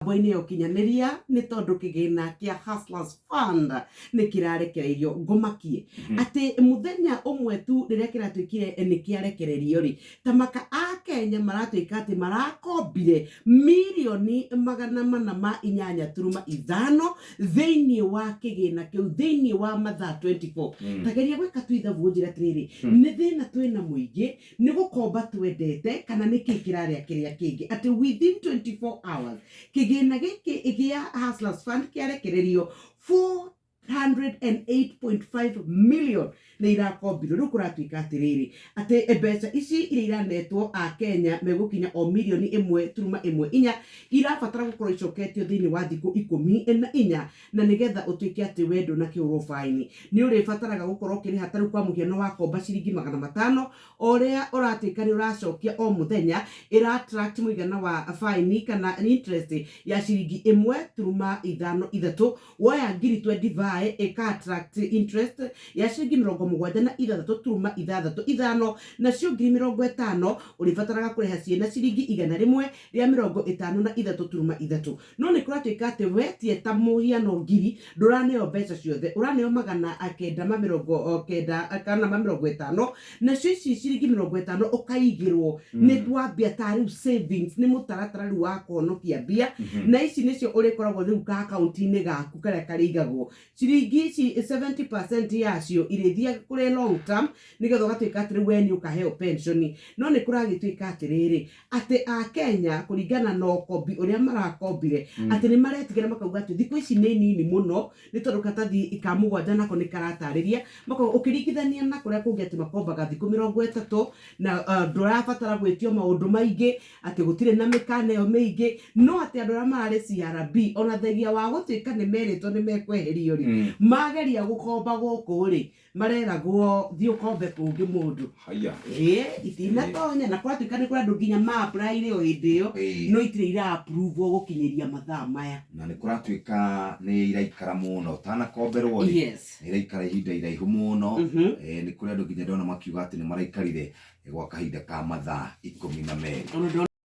Mĩtambo-inĩ ya ũkinyanĩria nĩ tondũ kĩgĩna kĩa Hustlers Fund nĩ kĩrarekereirio. Ngũmakie atĩ mũthenya ũmwe tu rĩrĩa kĩratuĩkire nĩ kĩarekererio rĩ, ta maka a Kenya maratuĩka atĩ marakombire 408.5 million thĩinĩ wa kĩgĩna kĩu thĩinĩ wa mathaa 24. Ta geria gwĩka tu ithabu ũnjĩre atĩrĩrĩ, nĩ thĩna twĩna mũingĩ nĩ gũkomba twendete kana nĩ kĩĩ kĩrarĩa kĩrĩa kĩngĩ, atĩ within 24 hours kĩgĩna gĩkĩ gĩa Hustlers Fund kĩarekererio, 408.5 million nĩ irakombirwo. Rĩu kũratuĩka atĩrĩrĩ, atĩ mbeca ici iria iranetwo a Kenya megũkinya o 1.14 million irabatara gũkorwo icoketio thĩinĩ wa thikũ 14, na nĩgetha ũtuĩke atĩ we ndũnakĩhũrwo baini nĩ ũrĩbataraga gũkorwo ũkĩrĩha. Ta rĩu kwa mũhiano, wakomba ciringi 500, o ũrĩa ũratuĩka nĩ ũracokia o mũthenya, ĩra attract mũigana wa baini kana interest ya ciringi 1.53. Woya ngiri 25, ĩka attract interest ya ciringi 76.65, nacio ngiri 50 ũrĩbataraga kũrĩha ciĩna ciringi 153.3. No nĩ kũratuĩka atĩ wetie ta mũhiano ngiri, ndũraneo mbeca ciothe, ũraneo 990 kana ma 50, nacio ici ciringi 50 ũkaigĩrwo nĩ twambia ta rĩu savings, nĩ mũtaratara rĩu wa kũhonokia mbia, na ici nĩcio ũrĩkoragwo rĩu ka akaunti-inĩ gaku karĩa karĩigagwo. Ciringi ici 70% yacio irĩthiaga kũrĩ long term, nĩgetha ũgatuĩka atĩ rĩu we nĩ ũkaheo pension. No nĩ kũragĩtuĩka atĩrĩrĩ, atĩ a Kenya kũringana na ũkombi ũrĩa marakombire, atĩ nĩ maretigĩra makauga atĩ thikũ ici nĩ nini mũno, nĩ tondũ karatathi ka mũgwanja nako nĩ karatarĩria makauga ũkĩringithania na kũrĩa kũngĩ atĩ makombaga thikũ 30 na ndũrabatara gwĩtio maũndũ maingĩ, atĩ gũtirĩ na mĩkana ĩyo mĩingĩ, no atĩ andũ arĩa mararĩ CRB, ona thengia wa gũtuĩka nĩ merĩtwo nĩ mekweherio rĩ, mageria gũkomba gũkũ rĩ, mareragwo thiĩ ũkombe kũngĩ mũndũ. Haya. Ĩĩ, itinatonya, na kũratuĩka nĩ kũrĩ andũ nginya ma apply o hĩndĩ ĩyo, no itirĩ ira approve gũkinyĩria mathaa maya. Na nĩ kũratuĩka nĩ iraikara mũno ũtanakomberwo rĩ, nĩ iraikara ihinda iraihu mũno. Nĩ kũrĩ andũ nginya ndona makiuga atĩ nĩ maraikarire gwa kahinda ka mathaa 12. Ona ndona.